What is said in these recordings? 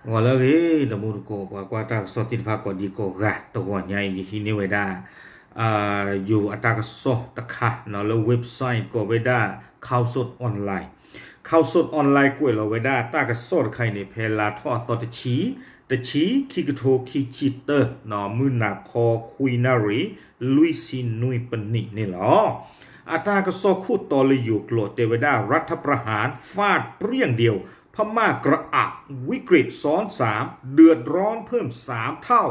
ဂီၤလၢအဂ့ၤ ဒီမုၢ်တကိး ပှၤကွၢ်တၢ်ကစီၣ်သ့ၣ်တဖၣ်ကိးဒံကိးဂၤ တဂီၤညါအံၤ ယဟံးန့ၢ်ဝဲဒၣ် ယိၤအတၢ်ကစီၣ်တခါ လၢ website ကိးဝဲဒၣ် Khaosod Online, Khaosod Online ကွဲးလီၤဝဲဒၣ်တၢ်ကစီၣ်တခါအံၤန့ၣ် ဖဲလါထီၣ်အသီတဆံ, တဆံ, ခံကထိခံဆံတၢ, မုၢ်နၤခီခွံနၣ်ရံၣ် လွံၢ်ဆံနွံပနံးန့ၣ်လီၤ. အတၢ်ကစီၣ်ခိၣ်တီလၢယိၤကျိာ်တဲဝဲဒၣ် รัฐประหาร ฟาดเปรี้ยงเดียว พม่ากระอักวิกฤตซ้อนสาม เดือดร้อนเพิ่มสามเท่า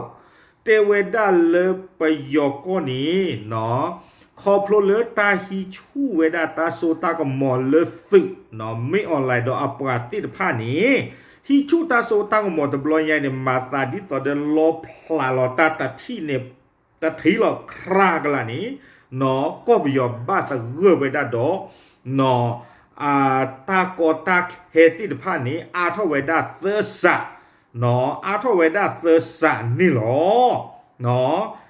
တဲဝဲဒၣ်လၢပယီၤကီၢ်န့ၣ် ခီဖျိလၢတၢ်ဟံးဆူၣ်ဝဲဒၣ်တၢ်စိတၢ်ကမီၤလၢသုး မ့ၢ် online ဒီးအပှၤသ့ၣ်တဖၣ်န့ၣ် ဟံးဆူၣ်တၢ်စိတၢ်ကမီၤတဘျီညါအံၤန့ၣ် မၤသးဒ်သိးဒီးလီဖျးလီၤတၢ်တထံၣ်န့ၣ် တထံၣ်လီၤ ခြးကလာ်န့ၣ် ကီၢ်ပယီၤဘၣ်သဂၢၢ်ဝဲဒၣ်ဒီး တၢ်ကီတၢ်ခဲသ့ၣ်တဖၣ်န့ၣ် အါထီၣ်ဝဲဒၣ်သၢစး, အါထီၣ်ဝဲဒၣ်သၢစးန့ၣ်လီၤ.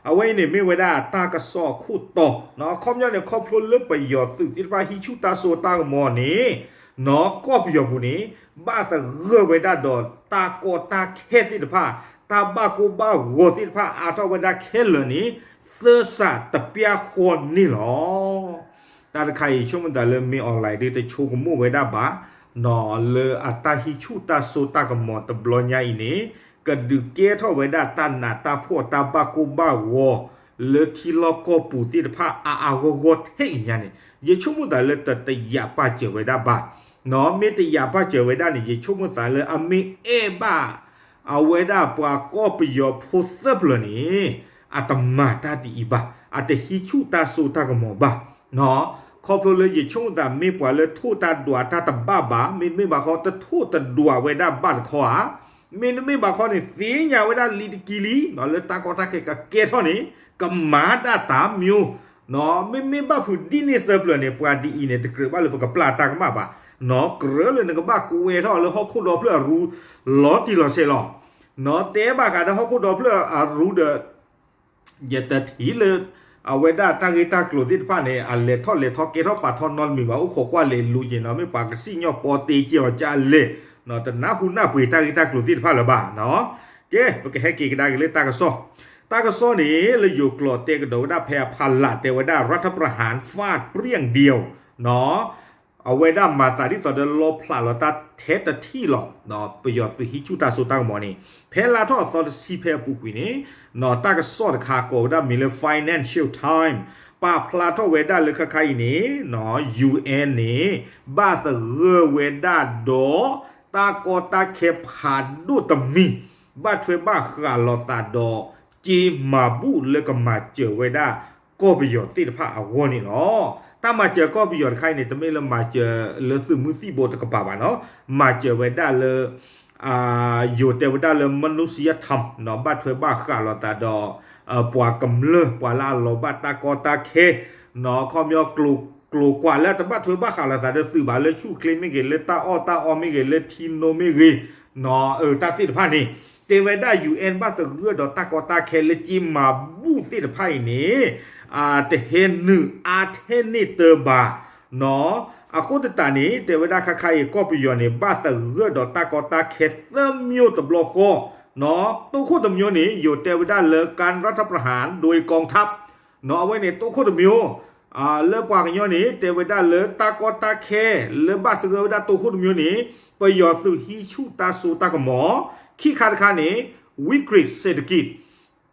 အဝဲအံၤန့ၣ်မ့ၢ်ဝဲဒၣ်တၢ်ကစီၣ်အခိၣ်တီ, အခီပညီန့ၣ် ခီဖျိလၢပယီၤသုးသ့ၣ်တဖၣ်ဟံးဆူၣ်တၢ်စိတၢ်ကမီၤန့ၣ် ကီၢ်ပယီၤပူၤန့ၣ် ဘၣ်သဂၢၢ်ဝဲဒၣ်ဒီးတၢ်ကီတၢ်ခဲသ့ၣ်တဖၣ်, တၢ်ဘၣ်ကိၢ်ဘၣ်ဂီၤသ့ၣ်တဖၣ် အါထီၣ်ဝဲဒၣ်ခဲလၢာ်န့ၣ် သၢစးတပျၢ်ဃီန့ၣ်လီၤ. တၢ်တခါအံၤ ဆိကမိၣ်သးလၢ မ့ၢ် online ဒ်တဆိကမိၣ်ဝဲဒၣ်ဘၣ်, လၢအတၢ်ဟံးဆူၣ်တၢ်စိတၢ်ကမီၤတဘျီညါအံၤန့ၣ် ကဒုးကဲထီၣ်ဝဲဒၣ်တၢ်နးတၢ်ဖှီၣ်တၢ်ဘၣ်ကိၢ်ဘၣ်ဂီၤ လၢထံလီၢ်ကီၢ်ပူၤသ့ၣ်တဖၣ်အါအါဂီၢ်ဂီၢ်ထဲအံၤညါန့ၣ် ယဆိကမိၣ်သးလၢတတယာ်ပာ်စၢၤဝဲဒၣ်ဘၣ်. မ့ၢ်တယာ်ပာ်စၢၤဝဲဒၣ်န့ၣ် ယဆိကမိၣ်သးလၢအမ့ၢ်အဲၣ်ဘၣ် အဝဲဒၣ်ပှၤကီၢ်ပယီၤဖိသၢဖျၢၣ်န့ၣ် အတမၤတၢ်ဒ်အံၤဘၣ်, အတဟံးဆူၣ်တၢ်စိတၢ်ကမီၤဘၣ်. ခီဖျိလၢယဆိကမိၣ်သးမ့ၢ်ပှၤလၢထိၣ်တၢ်ဒွးတၢ်တဘၣ်ဘၣ်, မ့တမ့ၢ်ဘၣ်ဃီ တထိၣ်တဒွးဝဲဒၣ်ဘၣ်တခီဧါ, မ့တမ့ၢ်ဘၣ်ဃီန့ၣ် သ့ၣ်ညါဝဲဒၣ်လံတကံလံ လၢတၢ်ကီတၢ်ခဲကကဲထီၣ်န့ၣ် ကမၤတၢ်တမျိုး မ့မ့ၢ်ဘၣ်ဖုးဒ်န့ၣ်သၢဖျၢၣ်န့ၣ် ပှၤဒ်အံၤန့ၣ် တကြၢးဘၣ်လၢပကပျၢ်တၢ်ကမၣ်ဘၣ်, ကြၢးလၢနကဘၣ်ကွဲထီၣ်လၢဟီၣ်ခိၣ်ဒီဖျၢၣ်အရူ လီၤတံၢ်လီၤဆဲးလီၤ. တဲဘၣ်ဃးဒီးဟီၣ်ခိၣ်ဒီဖျၢၣ်အရူဒီး ယတထံၣ်လၢ အဝဲဒၣ်တၢ်ဂ့ၢ်တၢ်ကျိၤသ့ၣ်တဖၣ်န့ၣ် အလဲၤထီၣ်လဲၤထီကဲထီၣ်ပာ်ထီၣ်နီတမံၤဘၣ်, အိၣ်ခိးကွၢ်လဲၤလူၤက့ၤနီၤ, မ့ၢ်ပှၤကစံၣ်ညီၣ်ပီတ့က့ၤအီၤကလဲၣ်, တနၢ်ဟူနၢ်ပှ့ၤတၢ်ဂ့ၢ်တၢ်ကျိၤသ့ၣ်တဖၣ်လၢၤဘၣ်. ကဲ ပကဟဲက့ၤကဒါက့ၤလၢတၢ်ကစီၣ်, တၢ်ကစီၣ်န့ၣ် လၢယိၤကျိာ်တဲကဒီးဝဲဒၣ်ဖဲအဖီလာ်တဲဝဲဒၣ် รัฐประหาร ฟาดเปรี้ยงเดียว အဝဲဒၣ်မၤသးဒ်သိးဒီးလီဖျးလီၤတၢ်ထဲတထံၣ်လီၤ. ပယီၤသုးဟံးဆူၣ်တၢ်စိတၢ်ကမီၤန့ၣ် ဖဲလါထီၣ်အသီတဆံဖဲအပူၤကွံာ်န့ၣ် တၢ်ကစီၣ်တခါကိးဝဲဒၣ်မ့ၢ်လၢ Financial Times ပာ်ဖျါထီၣ်ဝဲဒၣ်လၢခဲခါအံၤန့ၣ် UN န့ၣ် ဘၣ်သဂၢၢ်ဝဲဒၣ်ဒီး တၢ်ကီတၢ်ခဲဖးဒိၣ်တမံၤ ဘၣ်ထွဲဘၣ်ဃးလိာ်သးဒီး က့မၤဘူၣ်လၢကမၤစၢၤဝဲဒၣ် ကီၢ်ပယီၤသ့ၣ်တဖၣ်အဂီၢ်န့ၣ်လီၤ. တၢ်မၤစၢၤကီၢ်ပယီၤတခါအံၤန့ၣ် တမ့ၢ်လၢမၤစၢၤလၢသုးမုၢ်သံၣ်ဘိတကပၤဘၣ်နီၤ, မၤစၢၤဝဲဒၣ်လၢ ယိၤတဲဝဲဒၣ်လၢ မနုษยธรรม ဘၣ်ထွဲဘၣ်ဃးလိာ်သးဒီး ပှၤကမျၢၢ် ပှၤလၢအလီၤဘၣ်တၢ်ကီတၢ်ခဲ ခီပညီ ကျိၤကွာ်လၢအတဘၣ်ထွဲဘၣ်ဃးလိာ်သးဒီးသုးဘၣ် လၢဆူၣ်ချ့မ့ၢ်ဂ့ၤ လၢတၢ်အီၣ်တၢ်အီမ့ၢ်ဂ့ၤ လၢထံနိမ့ၢ်ဂ့ၤ တၢ်သ့ၣ်တဖၣ်န့ၣ် တဲဝဲဒၣ် UN ဘၣ်သဂၢၢ်ဒီးတၢ်ကီတၢ်ခဲလၢက့မၤဘူၣ်သ့ၣ်တဖၣ်အံၤန့ၣ် တဟဲနုာ်အါထဲန့ၣ်တၢ်ဘၣ် အဃိသတးန့ၣ် တဲဝဲဒၣ်ခဲခါအံၤ ကီၢ်ပယီၤန့ၣ် ဘၣ်သဂၢၢ်ဒီးတၢ်ကီတၢ်ခဲသၢမျိုးတဘျီဃီ တိခိၣ်တမျိုးန့ၣ် ယိၤတဲဝဲဒၣ်လၢ การรัฐประหารโดยกองทัพ အဝဲန့ၣ်တိခိၣ်တမျိုး လၢပှၤကညီန့ၣ် တဲဝဲဒၣ်လၢတၢ်ကီတၢ်ခဲ လၢဘၣ်သဂၢၢ်ဝဲဒၣ်တိခိၣ်တမျိုးန့ၣ် ပယီၤသုးဟံးဆူၣ်တၢ်စိတၢ်ကမီၤ ခံခါတခါန့ၣ် วิกฤตเศรษฐกิจ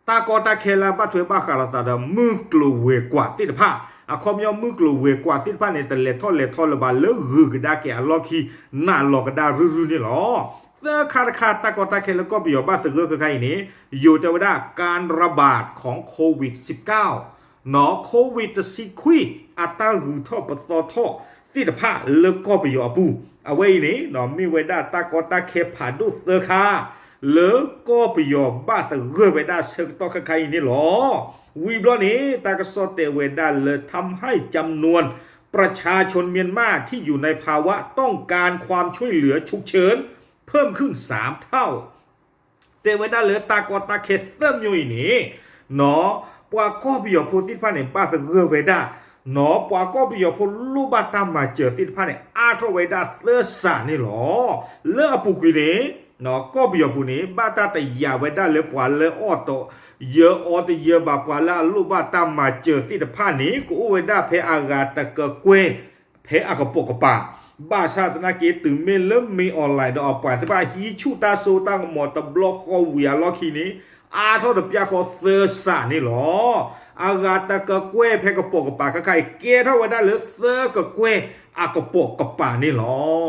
တၢ်ကီတၢ်ခဲလၢဘၣ်ထွဲဘၣ်ဃးလိာ်သးဒီး မုၢ်ကျိၤဝဲၤကွာ်သ့ၣ်တဖၣ် အခီပညီမုၢ်ကျိၤဝဲၤကွာ်သ့ၣ်တဖၣ်န့ၣ် တလဲၤထီၣ်လဲၤထီလၢၤဘၣ် လၢဂုၤကဒါက့ၤအလီၢ်ခံ နးလီၤကဒါရုၢ်ရုၢ်န့ၣ်လီၤ. သၢခါတခါ တၢ်ကီတၢ်ခဲလၢကီၢ်ပယီၤဘၣ်သဂၢၢ်ခဲခါအံၤန့ၣ် ယိၤတဲဝဲဒၣ် การระบาดของโควิด สิบเก้า နီၤ COVID တဆံခွံ အတၢ်ဂုၤထီၣ်ပသီထီၣ်သ့ၣ်တဖၣ်လၢကီၢ်ပယီၤအပူၤ အဝဲအံၤန့ၣ် မ့ၢ်ဝဲဒၣ်တၢ်ကီတၢ်ခဲဖးဒိၣ်သၢခါ လၢကီၢ်ပယီၤဘၣ်သဂၢၢ်ဝဲဒၣ်ဆၢကတီၢ်ခဲခါအံၤန့ၣ်လီၤ. ဝံၤဘျီန့ၣ် တၢ်ကစီၣ်တဲဝဲဒၣ်လၢ ทำให้จำนวนประชาชนเมียนมาที่อยู่ในภาวะต้องการความช่วยเหลือฉุกเฉินเพิ่มขึ้นสามเท่า တဲဝဲဒၣ်လၢတၢ်ကီတၢ်ခဲသၢမျိုးအံၤန့ၣ် နီၤ ပှၤကီၢ်ပယီၤဖိသ့ၣ်တဖၣ်န့ၣ် ဘၣ်သဂၢၢ်ဝဲဒၣ် နီၤ ပှၤကီၢ်ပယီၤဖိလိၣ်ဘၣ်တၢ်မၤစၢၤသ့ၣ်တဖၣ်န့ၣ် အါထီၣ်ဝဲဒၣ်သၢစးန့ၣ်လီၤ. လၢအပူၤကွံာ်န့ၣ် ကီၢ်ပယီၤပူၤန့ၣ် ဘၣ်တၢ်တယာ်ဝဲဒၣ်လၢပှၤလၢအီၣ်တယၢအီတယၢဘၣ် ပှၤလၢအလိၣ်ဘၣ်တၢ်မၤစၢၤသ့ၣ်တဖၣ်န့ၣ် ကအိၣ်ဝဲဒၣ်ဖဲအဂၤတကကွဲၢ် ဖဲအကပိာ်ကပၤ, ဘၣ်ဆၣ်သနာ်က့ တုၤမ့ၢ်လၢမ့ၢ်အီၣ်လဲၣ်ဒီးအပှၤသ့ၣ်တဖၣ်ဟံးဆူၣ်တၢ်စိတၢ်ကမီၤတဘျီဃီဝံၤအလီၢ်ခံန့ၣ် အါထီၣ်တပျၢ်ဃီသၢစးန့ၣ်လီၤ. အဂၤတကကွဲၢ်ဖဲကပိာ်ကပၤခဲခါအံၤ ကဲထီၣ်ဝဲဒၣ်လၢသၢကကွဲၢ်အကပိာ်ကပၤန့ၣ်လီၤ.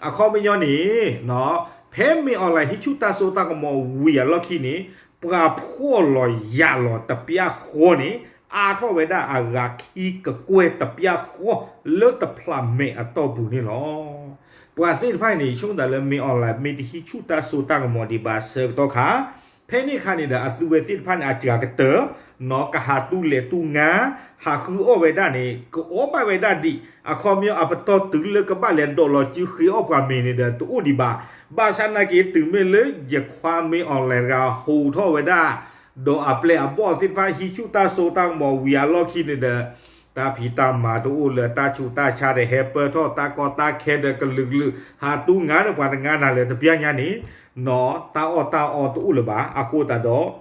အခီပညီန့ၣ် ဖဲမ့ၢ်အီၣ်လဲၣ်ဟံးဆူၣ်တၢ်စိတၢ်ကမီၤဝံၤအလီၢ်ခံန့ၣ် ပှၤဖှီၣ်လီၤယာ်လီၤတပျၢ်ဃီန့ၣ် အါထီၣ်ဝဲဒၣ်အဂၤခံကကွဲၢ်တပျၢ်ဃီ လၢတဖျးမဲာ်အတီၢ်ပူၤန့ၣ်လီၤ. ပှၤသ့ၣ်တဖၣ်န့ၣ် ဆိကမိၣ်သးလၢမ့ၢ်အီၣ်လဲၣ် မ့ၢ်တဟံးဆူၣ်တၢ်စိတၢ်ကမီၤဒံးဘၣ်အဆၢကတီၢ်ခါ ဖဲန့ၣ်အခါန့ၣ်ဒီး အသုဝဲသ့ၣ်တဖၣ်န့ၣ် အစှၤကတၢၢ် နီၢ်ကဟးတူၢ်လဲၤတူၢ်ငါ ဟးဃုအီၣ်ဝဲဒၣ်န့ၣ် ကအီၣ်ဘၣ်ဝဲဒၣ်ဒံး အခီပညီအပတီၢ်တုၤလၢကဘၣ်လဲၤဒိးလီၤစုဃ့အီၣ်ပှၤမ့ၤန့ၣ်ဒီး တအိၣ်ဒံးဘၣ်. ဘၣ်ဆၣ်သနာ်က့ တုၤမ့ၢ်လၢယခွါမ့ၢ်အီၣ်လဲၣ်တဂၤဟူးထီၣ်ဝဲဒၣ် ဒီးအပျဲၢ်အဘီၣ်သ့ၣ်တဖၣ်ဟံးဆူၣ်တၢ်စိတၢ်ကမီၤဝံၤအလီၢ်ခံန့ၣ်ဒီး တၢ်ဖံးတၢ်မၤတအိၣ်လၢၤ တၢ်ဆူးတၢ်ဆါဒီးဟဲပၢၢ်ထီၣ် တၢ်ကီတၢ်ခဲဒီးကလုာ်ကလုာ် ဟးတူၢ်ငါဒီးပှၤတငါနၤလၢၤတပျၢ်ညါန့ၣ် နီၢ်တၢ်အီၣ်တၢ်အီတအိၣ်လၢၤဘၣ်. အဃိသတးဒီး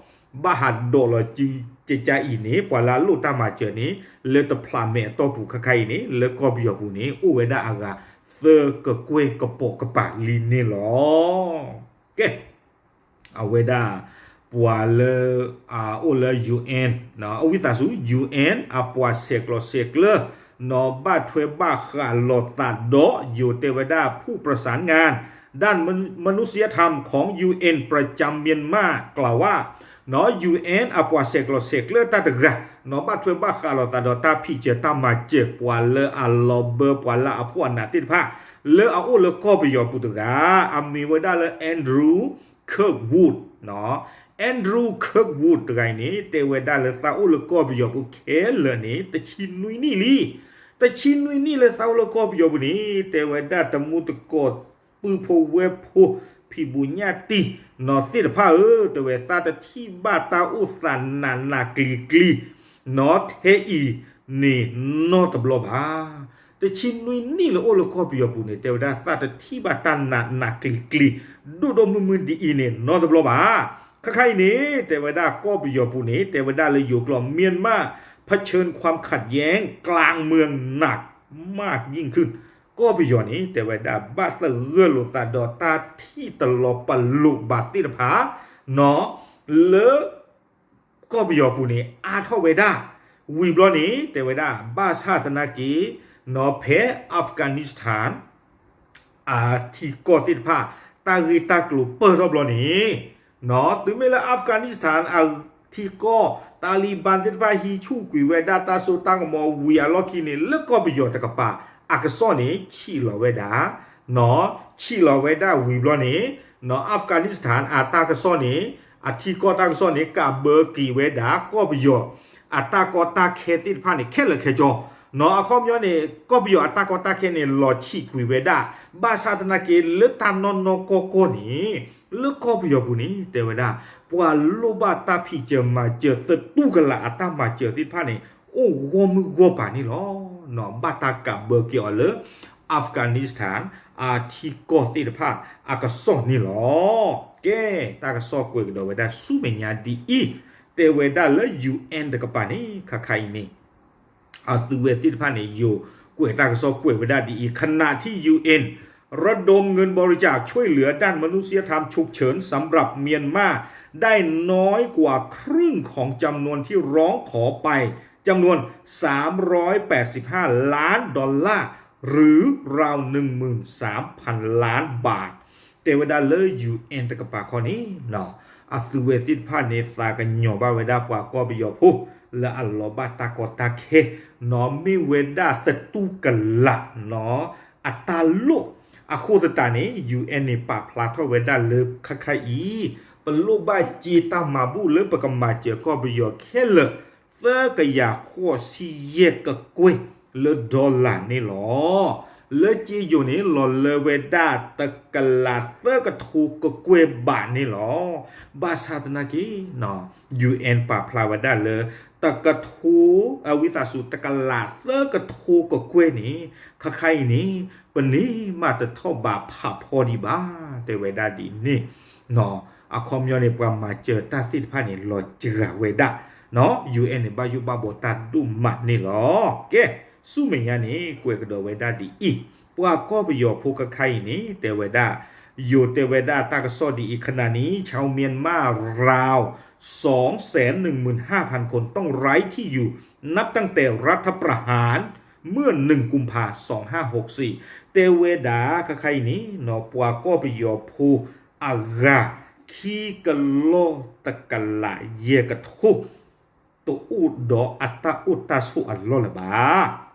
ဘၣ်ဟးဒိးလီၤစုကကါအံၤန့ၣ် ပှၤလၢအလိၣ်တၢ်မၤစၢၤန့ၣ် လၢတဖျးမဲာ်အတီၢ်ပူၤခဲခါအံၤန့ၣ် လၢကီၢ်ပယီၤပူၤန့ၣ် အိၣ်ဝဲဒၣ်အဂၤသၢကကွဲၢ်ကပိာ်ကပၤလံန့ၣ်လီၤ. ကဲ အဝဲဒၣ် ပှၤလၢ အအိၣ်လၢ ယူဢၣ်အ့ၣ် အဝံသးစူၤ ယူဢၣ်အ့ၣ် အပှၤဆဲးကျိးဆဲးကျၢ နီၢ်ဘၣ်ထွဲဘၣ်ဃးလိာ်သးဒီး ယိၤတဲဝဲဒၣ် ผู้ประสานงานด้านมนุษยธรรมของ ยูเอ็น ประจำเมียนมา กล่าวว่า နီၢ် ယူဢၣ်အ့ၣ် အပှၤဆဲးကျိးဆဲးကျၢတၢ်တဂၤ နီၢ်ဘၣ်ထွဲဘၣ်ဃးလိာ်သးဒီးတၢ်ဖံးစၢၤတၢ်မၤစၢၤ ပှၤလၢအလီၤဘၢပှၤလၢအဖှီၣ်အနးသ့ၣ်တဖၣ် လၢအအိၣ်လၢကီၢ်ပယီၤပူၤတဂၤ အမံၤဝဲဒၣ်လၢ Andrew Kirkwood နီၢ် Andrew Kirkwood တဂၤအံၤန့ၣ် တဲဝဲဒၣ်လၢသးအိၣ်လၢကီၢ်ပယီၤပူၤခဲလၢာ်န့ၣ် တဆံနွံနံၣ်လံ. တဆံနွံနံၣ်လၢသးအိၣ်လၢကီၢ်ပယီၤပူၤန့ၣ် တဲဝဲဒၣ်တမူတကိး ပုၢ်ဖိဝဲၢ်ဖိ ဖံးဘူးညၣ်တံၢ် နီၢ်သ့ၣ်တဖၣ်ဧၢ, တဲဝဲသးတထံၣ်ဘၣ်တၢ်အိၣ်သးနးနးကျံၤကျံၤ နီၢ်ထဲအံၤန့ၣ်နီတဘျီဘၣ်. တဆံနွံနံၣ်လၢအိၣ်လၢကီၢ်ပယီၤပူၤန့ၣ် တဲဝဲဒၣ်သးတထံၣ်ဘၣ်တၢ်နးနးကျံၤကျံၤ ဒိၣ်ဒိၣ်မုၢ်မုၢ်ဒ်အံၤန့ၣ်နီတဘျီဘၣ်. ခဲခါအံၤန့ၣ် တဲဝဲဒၣ်ကီၢ်ပယီၤပူၤန့ၣ် တဲဝဲဒၣ်လၢယိၤကျိာ် မြန်မာ့ เผชิญความขัดแย้งกลางเมือง หนักมากยิ่งขึ้น ကီၢ်ပယီၤန့ၣ် တဲဝဲဒၣ်ဘၣ်သဂၢၢ်လိာ်သးဒီးတၢ်ထံၣ်တလီၤပလိာ်ဘၣ်သ့ၣ်တဖၣ် နီၢ် လၢ ကီၢ်ပယီၤပူၤန့ၣ် အါထီၣ်ဝဲဒၣ် ဝံၤဘျီန့ၣ် တဲဝဲဒၣ် ဘၣ်ဆၣ်သနာ်က့ နီၢ် ဖဲ Afghanistan အထံကီၢ်သ့ၣ်တဖၣ် တၢ်ဂ့ၢ်တၢ်ကျိၤပၢၢ်ထီၣ်ဘျီန့ၣ် နီၢ် တုၤမ့ၢ်လၢ Afghanistan အထံကီၢ် Taliban သ့ၣ်တဖၣ်ဟံးဆူၣ်ကွံာ်ဝဲဒၣ်တၢ်စိတၢ်ကမီၤဝံၤအလီၢ်ခံန့ၣ် လၢကီၢ်ပယီၤတကပၤ အကစီၣ်န့ၣ် ဆံးလီၤဝဲဒၣ် နီၢ် ဆံးလီၤဝဲဒၣ်ဝံၤဘျီန့ၣ် နီၢ် Afghanistan အတၢ်ကစီၣ်န့ၣ် အထံကီၢ်တၢ်ကစီၣ်န့ၣ် ကးဘၢက့ၤဝဲဒၣ် ကီၢ်ပယီၤ အတၢ်ကီတၢ်ခဲသ့ၣ်တဖၣ်န့ၣ် ခဲလၢာ်ခဲဆ့ နီၢ် အခီပညီန့ၣ် ကီၢ်ပယီၤအတၢ်ကီတၢ်ခဲန့ၣ် လီၤဆံးကွံာ်ဝဲဒၣ် ဘၣ်ဆၣ်သနာ်က့ လၢတၢ်နီၢ်နီၢ်ကီၢ်ကီၢ်န့ၣ် လၢကီၢ်ပယီၤပူၤန့ၣ် တဲဝဲဒၣ် ပှၤလိၣ်ဘၣ်တၢ်ဖံးစၢၤမၤစၢၤသတူၢ်ကလာ်အတၢ်မၤစၢၤသ့ၣ်တဖၣ်န့ၣ် အိၣ်ဂီၢ်မုၢ်ဂီၢ်ပၤန့ၣ်လီၤ. နီၢ် ဘၣ်တၢ်ကးဘၢက့ၤအီၤလၢ Afghanistan အထံကီၢ်သ့ၣ်တဖၣ်အကစီၣ်န့ၣ်လီၤ. ကဲ တၢ်ကစီၣ်ကွဲးကဒီးဝဲဒၣ်ဆူမဲာ်ညါဒ်အံၤ တဲဝဲဒၣ်လၢ ယူဢၣ်အ့ၣ် တကပၤန့ၣ် ခဲခါအံၤန့ၣ် အသုဝဲသ့ၣ်တဖၣ်န့ၣ် ယိၤကွဲးတၢ်ကစီၣ်ကွဲးဝဲဒၣ်ဒ်အံၤ ขณะที่ ยูเอ็น ระดมเงินบริจาคช่วยเหลือด้านมนุษยธรรมฉุกเฉินสำหรับเมียนมาได้น้อยกว่าครึ่งของจำนวนที่ร้องขอไปจำนวน สามร้อยแปดสิบห้าล้านดอลลาร์ หรือราว หนึ่งหมื่นสามพันล้านบาท တဲဝဲဒၣ်လၢ ယူဢၣ်အၣ် တကပၤခီန့ၣ် အသုဝဲသ့ၣ်တဖၣ်န့ၣ် သးကညီၤဘၣ်ဝဲဒၣ်ပှၤကီၢ်ပယီၤဖိ လၢအလီၤဘၣ်တၢ်ကီတၢ်ခဲ နီၢ် မ့ၢ်ဝဲဒၣ်သတူၢ်ကလာ် နီၢ် အတၢ်လိၣ် အဃိသတးန့ၣ် ယူၣ်အဲၣ်န့ၣ် ပာ်ဖျါထီၣ်ဝဲဒၣ်လၢခဲခါအံၤ ပလိၣ်ဘၣ်စ့တၢ်မၤဘူၣ်လၢပကမၤစၢၤကီၢ်ပယီၤခဲလၢာ် သၢကယၤဃိးဆံယဲၢ်ကကွဲၢ်လၢ dollar န့ၣ်လီၤ. လၢကၠ့ယိၤန့ၣ် လီၤလၢဝဲဒၣ်တကလးသၢကထိကကွဲၢ်ဘးန့ၣ်လီၤ. ဘၣ်ဆၣ်သနာ်က့ ယူၣ်အဲၣ် ပာ်ဖျါဝဲဒၣ်လၢ တကထိ အဝံသးစူၤ တကလးသၢကထိကကွဲၢ်န့ၣ် ခါခါအံၤန့ၣ် ပန့ၢ်မးတထီၣ်ဘးဖးဖီဒံးဘၣ် တဲဝဲဒၣ်ဒ်န့ၣ် အခီပညီန့ၣ် ပှၤမၤစၢၤတၢ်သ့ၣ်တဖၣ်န့ၣ် လီၤစှၤဝဲဒၣ် ယူၣ်အဲၣ်န့ၣ် ဘၣ်ယိၣ်ဘၣ်ဘှီတၢ်ဒိၣ်မးန့ၣ်လီၤ. ကဲ ဆူမဲာ်ညါန့ၣ် ကွဲးကဒီးဝဲဒၣ်ဒ်အံၤ, ပှၤကီၢ်ပယီၤဖိခါခါအံၤန့ၣ် တဲဝဲဒၣ် ယိၤတဲဝဲဒၣ်တၢ်ကစီၣ်ဒ်အံၤ ขณะนี้ชาวเมียนมาราว สองแสนหนึ่งหมื่นห้าพันคนต้องไร้ที่อยู่นับตั้งแต่รัฐประหารเมื่อหนึ่งกุมภาสองห้าหกสี่ တဲဝဲဒၣ် ခါခါအံၤန့ၣ် ပှၤကီၢ်ပယီၤဖိအဂၤ ခံကလီၢ်တကလးယဲၢ်ကထိ တအိၣ်ဒီးအတၢ်အိၣ်တၢ်ဆိးအလီၢ်လၢၤဘၣ်.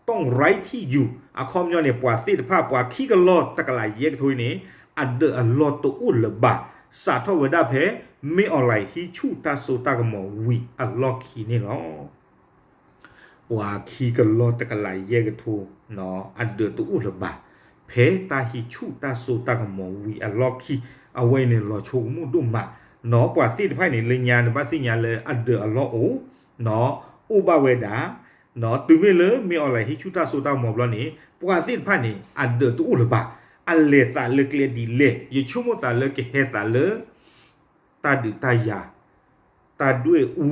ต้องไร้ที่อยู่ အခီပညီန့ၣ် ပှၤသ့ၣ်တဖၣ် ပှၤခံကလီၢ်တကလးယဲၢ်ကထိအံၤန့ၣ် အဒၢးအလီၢ်တအိၣ်လၢၤဘၣ်. စးထီၣ်ဝဲဒၣ်ဖဲ မင်းအောင်လှိုင် ဟံးဆူၣ်တၢ်စိတၢ်ကမီၤဝံၤအလီၢ်ခံန့ၣ်လီၤ. ပှၤခံကလီၢ်တကလးယဲၢ်ကထိ အဒၢးတအိၣ်လၢၤဘၣ်. ဖဲတၢ်ဟံးဆူၣ်တၢ်စိတၢ်ကမီၤဝံၤအလီၢ်ခံ အဝဲအံၤန့ၣ်လီၤဆိကမိၣ်ဒိၣ်မး, ပှၤသ့ၣ်တဖၣ်န့ၣ် လၢညါနဘၣ်သ့ၣ်ညါလၢအဒၢးအလီၢ်အိၣ် အိၣ်ဘၣ်ဝဲဒၣ်, တုၤမ့ၢ်လၢ မင်းအောင်လှိုင် ဟံးဆူၣ်တၢ်စိတၢ်ကမီၤဘျီန့ၣ် ပှၤသ့ၣ်တဖၣ်န့ၣ် အဒၢးတအိၣ်လၢၤဘၣ်. အလဲၤသးလၢကျဲဒ်လဲၣ်, ယဆိကမိၣ်သးလၢကဟဲသးလၢ တၢ်ဒုးတၢ်ယၤ, တၢ်ဒွဲၣ်အူ,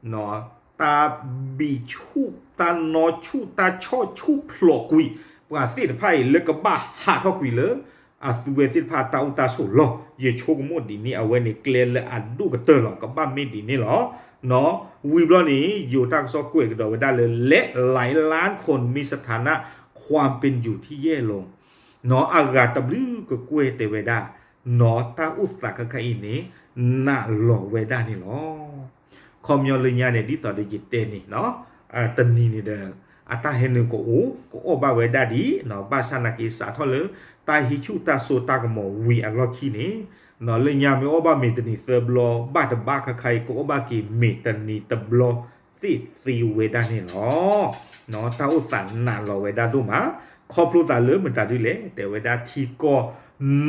တၢ်ဘံၣ်ဆူၣ်, တၢ်နီၣ်ဆူၣ်, တၢ်ဆီၣ်ဆူၣ်ဖျိးကွံာ်, ပှၤသ့ၣ်တဖၣ်အံၤလၢကဘၣ်ဟးထီၣ်ကွံာ်လၢ အသုဝဲသ့ၣ်တဖၣ်တၢ်အိၣ်တၢ်ဆိးလီၢ်, ယဆိကမိၣ်ဒ်န့ၣ် အဝဲန့ၣ်ကျဲလၢအဒိၣ်ကတၢၢ်လီၤ, ကဘၣ်မ့ၢ်ဒ်န့ၣ်လီၤ. ဝံၤဘျီန့ၣ် ယိၤတၢ်ကစီၣ်ကွဲးကဒီးဝဲဒၣ်လၢ และหลายล้านคนมีสถานะความเป็นอยู่ที่แย่ลง အဂၤတဘျုးကကွဲၢ်တဲဝဲဒၣ် နီၢ်တၢ်အိၣ်သးခဲခါအံၤန့ၣ် နာ်လီၤဝဲဒၣ်န့ၣ်လီၤ. ခီပညီလၢညါန့ၣ် ဒ်သိးဒီးယတဲန့ၣ်, တနံၤန့ၣ်ဒီး အတၢ်ဟဲနုာ်ကအိၣ် ကအိၣ်ဘၣ်ဝဲဒၣ်ဒ်, ဘၣ်ဆၣ်နာ်က့စးထီၣ်လၢ တၢ်ဟံးဆူၣ်တၢ်စိတၢ်ကမီၤဝံၤအလီၢ်ခံန့ၣ်, လၢညါမ့ၢ်အီၣ်ဘၣ်မ့ၤတနံၤသၢဘျီ ဘၣ်တဘၣ်ခါခါအံၤ ကအိၣ်ဘၣ်က့ၤမ့ၤတနံၤတဘျီ သ့ၣ်သ့ဝဲဒၣ်န့ၣ်လီၤ. တၢ်အိၣ်သးနာ်လီၤဝဲဒၣ်ဒိၣ်မး, ခီဖျိသးလၢမတၤဒ်လဲၣ်, တဲဝဲဒၣ်ထံကီၢ်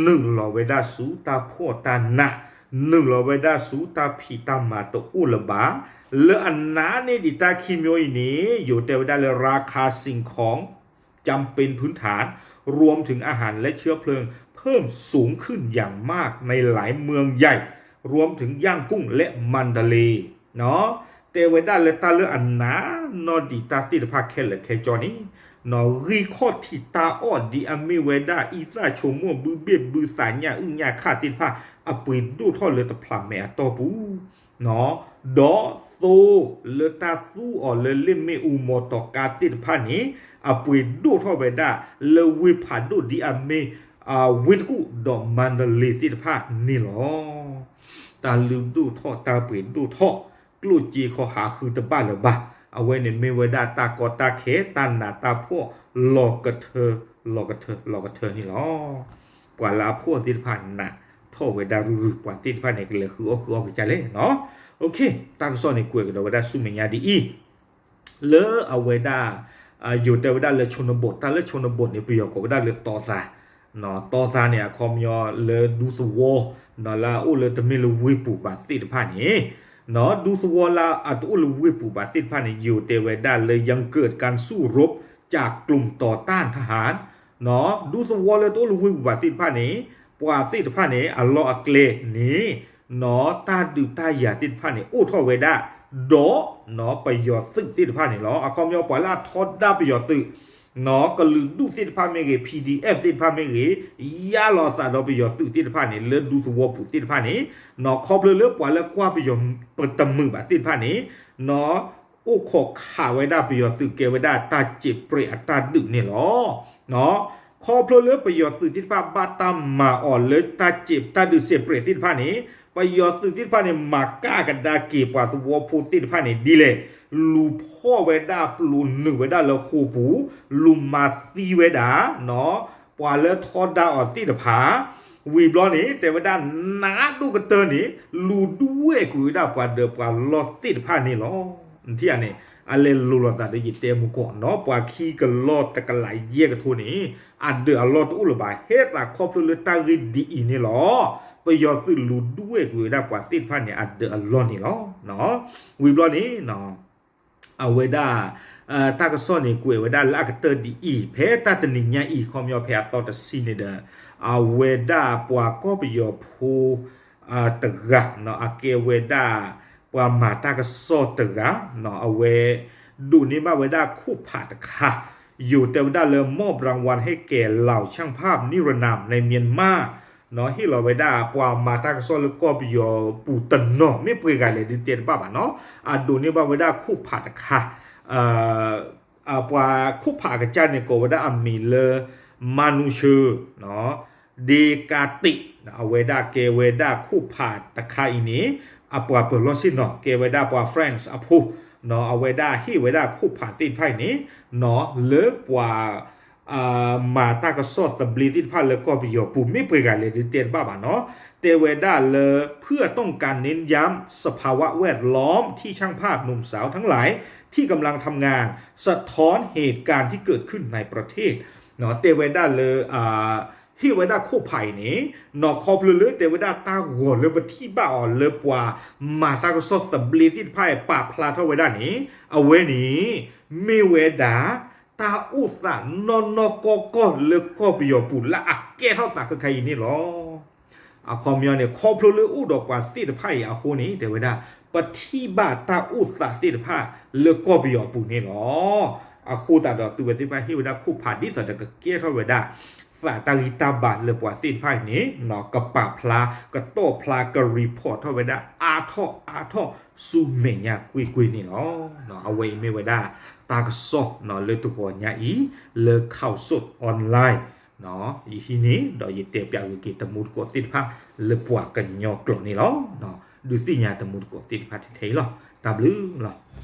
နုာ်လီၤဝဲဒၣ်ဆူတၢ်ဖှီၣ်တၢ်နး, နုာ်လီၤဝဲဒၣ်ဆူတၢ်ဖံးတၢ်မၤတအိၣ်လၢၤဘၣ်, လၢအနာ်န့ၢ်ဒံးတၢ်ခံမျိုးအံၤန့ၣ် ယိၤတဲဝဲဒၣ်လၢ ราคาสิ่งของจำเป็นพื้นฐาน รวมถึงอาหารและเชื้อเพลิงเพิ่มสูงขึ้นอย่างมากในหลายเมืองใหญ่ รวมถึงย่างกุ้งและมันดาเลย์ တဲဝဲဒၣ်လၢတၢ်လၢအနာ်နီၢ်ဒံးတၢ်သ့ၣ်တဖၣ်ခဲလၢာ်ခဲဆ့န့ၣ်, ဂံၢ်ခီၣ်ထံးတၢ်အီၣ်ဒ်အမ့ၢ်ဝဲဒၣ် အံသၣ်ဆိကမိၣ် ဘုဘ့ၣ်ဘုသး ညၣ်အုၣ်ညၣ်ခၣ်သ့ၣ်တဖၣ် အပှ့ၤဒိၣ်ထီၣ်လၢတဖျးမဲာ်အတီၢ်ပူၤ, ဒီးသိလၢတၢ်သူအီၤလၢလ့ၣ်မ့ၣ်အူ မီတီၤကါသ့ၣ်တဖၣ်န့ၣ် အပှ့ၤဒိၣ်ထီၣ်ဝဲဒၣ်လၢဝ့ၢ်ဖးဒိၣ်ဒ်အမ့ၢ် ဝ့ၢ်တကူၣ် ဒီးမါဒလ့သ့ၣ်တဖၣ်န့ၣ်လီၤ. တၢ်လုၢ်ဒိၣ်ထီၣ် တၢ်ပှ့ၤဒိၣ်ထီၣ် ကျိၣ်စ့ခီဟးဃုတဘၣ်လၢၤဘၣ်, အဝဲန့ၣ်မ့ၢ်ဝဲဒၣ်တၢ်ကီတၢ်ခဲ တၢ်နးတၢ်ဖှီၣ် လီၤကထၢ လီၤကထၢ လီၤကထၢန့ၣ်လီၤ. ပှၤလၢအဖှီၣ်သ့ၣ်တဖၣ်နာ်ထီၣ်ဝဲဒၣ်ရုၢ်ရုၢ်, ပှၤသ့ၣ်တဖၣ်န့ၣ် ကလဲၤဃုအီၣ်ဃုအီကစၢ်လဲၣ်. တၢ်ကစီၣ်န့ၣ် ကွဲးကဒီးဝဲဒၣ်ဆူမဲာ်ညါဒ်အံၤ လၢအဝဲဒၣ် ယိၤတဲဝဲဒၣ်လၢ ชนบท, တၢ်လၢ ชนบท န့ၣ် ပယီၤကိးဝဲဒၣ်လၢတီသး, တီသးန့ၣ် အခီပညီလၢဒူသဝီ လၢအအိၣ်လၢတမ့ၢ်လၢဝ့ၢ်ပူၤဘၣ်သ့ၣ်တဖၣ်န့ၣ်, ဒူသဝီလၢအတအိၣ်လၢဝ့ၢ်ပူၤဘၣ်သ့ၣ်တဖၣ်န့ၣ် ယိၤတဲဝဲဒၣ်လၢ ยังเกิดการสู้รบจากกลุ่มต่อต้านทหาร ဒူသဝီလၢတအိၣ်လၢဝ့ၢ်ပူၤဘၣ်သ့ၣ်တဖၣ်န့ၣ် ပှၤသ့ၣ်တဖၣ်န့ၣ် အလီၢ်အကျဲန့ၣ် တၢ်ဒုးတၢ်ယၤသ့ၣ်တဖၣ်န့ၣ် အိၣ်ထီၣ်ဝဲဒၣ်, ဒီး ပယီၤသုးသ့ၣ်တဖၣ်န့ၣ်လီၤ. အခီပညီပှၤလၢအထီဒါပယီၤသုး ကလုာ်ဒူၣ်သ့ၣ်တဖၣ်မ့ၢ်ဂ့ၤ, PDF သ့ၣ်တဖၣ်မ့ၢ်ဂ့ၤ, ယါလီၤအသးဒီးပယီၤသုးသ့ၣ်တဖၣ်န့ၣ် လၢဒူသဝီပူၤသ့ၣ်တဖၣ်န့ၣ်, ခီဖျိလၢပှၤလၢကွၢ်ပယီၤပတမုာ်ဘၣ်သ့ၣ်တဖၣ်န့ၣ် အိၣ်ခိးခးဝဲဒၣ်ပယီၤသုးကဲဝဲဒၣ်တၢ်စံးပြဲးအတၢ်ဒုးန့ၣ်လီၤ. ခီဖျိလၢပယီၤသုးသ့ၣ်တဖၣ်ဘၣ်တၢ်မၤအီၤလၢတၢ်စံး တၢ်ဒုးစံးပြဲးသ့ၣ်တဖၣ်န့ၣ်, ပယီၤသုးသ့ၣ်တဖၣ်န့ၣ် မၤကၣ်ကဒါက့ၤပှၤသဝီဖိသ့ၣ်တဖၣ်န့ၣ်ဒ်လဲၣ်, လူၤဖီၣ်ဝဲဒၣ်ပျိၤနုာ်ဝဲဒၣ်လၢဃိာ်ပူၤ, လူၤမၤသံဝဲဒၣ် ပှၤလၢထီဒါအီၤသ့ၣ်တဖၣ်, ဝံၤဘျီန့ၣ် တဲဝဲဒၣ်နးဒိၣ်ကတၢၢ်န့ၣ် လူၤဒွဲၣ်ကွံာ်ဝဲဒၣ်ပှၤဒၢးပှၤလီၢ်သ့ၣ်တဖၣ်န့ၣ်လီၤ. နထံၣ်ဧါန့ၣ်, အလဲၤလိၤလိာ်သးဒီးယတဲမူကီၢ်နီၤ ပှၤခံကလီၢ်တကလးယဲၢ်ကထိန့ၣ် အဒၢးအလီၢ်တအိၣ်လၢၤဘၣ် ဟဲသးခီဖျိလၢတၢ်ဂ့ၢ်ဒ်အံၤန့ၣ်လီၤ. ပယီၤသုးလူၤဒွဲၣ်ကွံာ်ဝဲဒၣ်ပှၤသ့ၣ်တဖၣ်န့ၣ် အဒၢးအလီၢ်န့ၣ်လီၤ. ဝံၤဘျီန့ၣ် အဝဲဒၣ် တၢ်ကစီၣ်န့ၣ် ကွဲးဝဲဒၣ်လၢအကတၢၢ်ဒ်အံၤ ဖဲတၢ်တနံၤညါအံၤ ခီပညီဖဲအသီတဆံန့ၣ်ဒီး အဝဲဒၣ်ပှၤကီၢ်ပယီၤဖိ တဂၤ အကဲဝဲဒၣ် ပှၤမၤတၢ်ကစီၣ်တဂၤ အဝဲ ဒိးန့ၢ်ဘၣ်ဝဲဒၣ်ခိၣ်ဖးတခါ ယိၤတဲဝဲဒၣ်လၢ มอบรางวัลให้แก่เหล่าช่างภาพนิรนามในเมียนมา ဟ့ၣ်လီၤဝဲဒၣ်ပှၤမၤတၢ်ကစီၣ်လၢကီၢ်ပယီၤပူၤတနီၤ မ့ၢ်ပှဲၤဂၤလဲၣ်ဒုးတဲတဘၣ်ဘၣ်နီၤ အဒိးန့ၢ်ဘၣ်ဝဲဒၣ်ခိၣ်ဖးတခါ ပှၤခိၣ်ဖးအကစၢ်န့ၣ် ကိးဝဲဒၣ်အမံၤလၢ မၤနူဆၢ ဒ့ကါတံး အဝဲဒၣ်ကဲဝဲဒၣ်ခိၣ်ဖးတခါအံၤန့ၣ် အပှၤပၢၤလီၢ်ဆ့ၣ်နီၤ ကဲဝဲဒၣ်ပှၤ France အဖိ အဝဲဒၣ်ဟ့ၣ်ဝဲဒၣ်ခိၣ်ဖးသ့ၣ်တဖၣ်အံၤန့ၣ် လၢပှၤ မၤတၢ်ကစီၣ်သဘျ့သ့ၣ်တဖၣ်လၢကီၢ်ပယီၤပူၤ မ့ၢ်ပှဲၤဂၤလဲၣ်ဒုးတဲတဘၣ်ဘၣ်နီၤ တဲဝဲဒၣ်လၢ เพื่อต้องการเน้นย้ำสภาวะแวดล้อมที่ช่างภาพหนุ่มสาวทั้งหลายที่กำลังทำงานสะท้อนเหตุการณ์ที่เกิดขึ้นในประเทศ တဲဝဲဒၣ်လၢ ဟ့ၣ်ဝဲဒၣ်ခိၣ်ဖးအံၤန့ၣ် နီၢ်ခီဖျိလၢတဲဝဲဒၣ်တၢ်ဂီၤလၢပထံၣ်ဘၣ်အီၤလၢပှၤမၤတၢ်ကစီၣ်သဘျ့သ့ၣ်တဖၣ်အံၤ ပာ်ဖျါထီၣ်ဝဲဒၣ်န့ၣ် အဝဲန့ၣ် မ့ၢ်ဝဲဒၣ် တၢ်အိၣ်သးနီၢ်နီၢ်ကီၢ်ကီၢ်လၢကီၢ်ပယီၤပူၤလၢအကဲထီၣ်သးခဲခါအံၤန့ၣ်လီၤ. အခီပညီန့ၣ် ခီဖျိလၢအိၣ်ဒီးပှၤသ့ၣ်တဖၣ်အံၤအဃိန့ၣ် တဲဝဲဒၣ် ပထံၣ်ဘၣ်တၢ်အိၣ်သးသ့ၣ်တဖၣ်လၢကီၢ်ပယီၤပူၤန့ၣ်လီၤ. အဃိသတးဒီးသုဝဲသ့ၣ်တဖၣ်ဟ့ၣ်ဝဲဒၣ်ခိၣ်ဖးဒ်သိးဒီး ကကဲထီၣ်ဝဲဒၣ် သးတၢ်ဂံၢ်တၢ်ဘါလၢပှၤသ့ၣ်တဖၣ်အံၤန့ၣ် ကပာ်ဖျါ ကတီၢ်ဖျါ က report ထီၣ်ဝဲဒၣ်အါထီၣ်အါထီၣ်ဆူမဲာ်ညါကွ့ၢ်ကွ့ၢ်န့ၣ်လီၤ. အဝဲအံၤမ့ၢ်ဝဲဒၣ် တၢ်ကစီၣ်လၢတဂီၤညါအံၤ လၢ ข่าวสดออนไลน์ ယဟံးန့ၢ် ဒီးယတဲပၠးဂ့ၤက့ၤတမူတကိးသ့ၣ်တဖၣ် လၢပှၤကညီကျိာ်န့ၣ်လီၤ. ဒုးသ့ၣ်ညါတမူတကိးသ့ၣ်တဖၣ်ထဲထဲအံၤလီၤ. တၢ်ဘျုးလီၤ.